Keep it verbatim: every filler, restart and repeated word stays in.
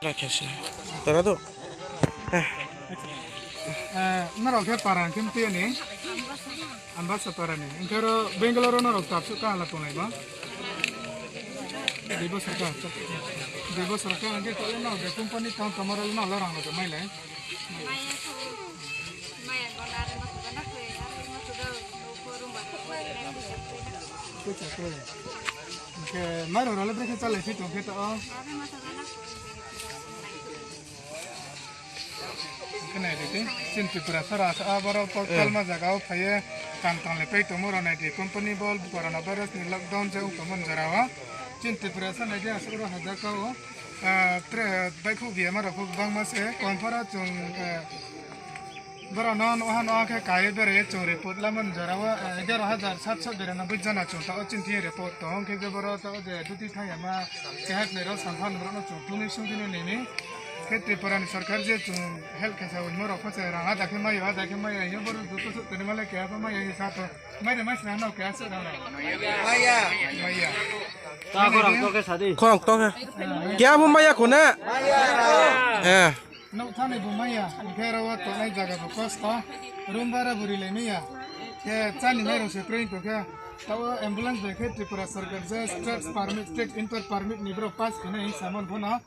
Tara do. Eh, norok khe para hwnkhe mtwi ani? Ambasa para ni. Hwnkhe oro Bangalore o norok tabsuk kahala tongnai ba? Dui bosor ka. Dui bosor ka hwnkhe kolo no de company kam tomorol no lorang lo mai lai. Khe chakle. Hwnkhe mai rok rale brekhe chalai phi tongkhe to. Khe nai di, chini Tripura sara sa borok kok Eh. Talma jaga o phaiye kam tang le pai tongmo rok nai di, company bol corona virus ni lockdown je wng tongmani jora o chini Tripura sa nai di aswk rok hajak o, ah, tre baikhu biyama rok bangma se kom phara chwng, eh, borok no nuha nuha khe kai bere chwng report lamani jora o, eh, egaro hajar satso biranoboi jona chwng ta o chini report tong khe je borok ta o je duty thang yama kehak nai rok samphan borok no chwng tumi sung dino nini. Khe Tripura ni sarkar je chwng help khe sa wngmo rok phacha rang ada khe mayo, ada khe mayo, hino borok joto suk tini male khe apa mayo, hino sato. Mai de mai sina no khe aswk rang. Maya. Maya. Ta khorang to khe sadi. Khorang to khe. Kya mo maya khuna? Eh. Nuk thani bo maya, hwnkhe aro o tongnai jaga bo kosto. Room bara bo rilai maya. Khe chani mai rok se print to khe. Tao ambulance bai khe Tripura sarkar je state permit, state inter permit ni bro pass khina hin samon bono.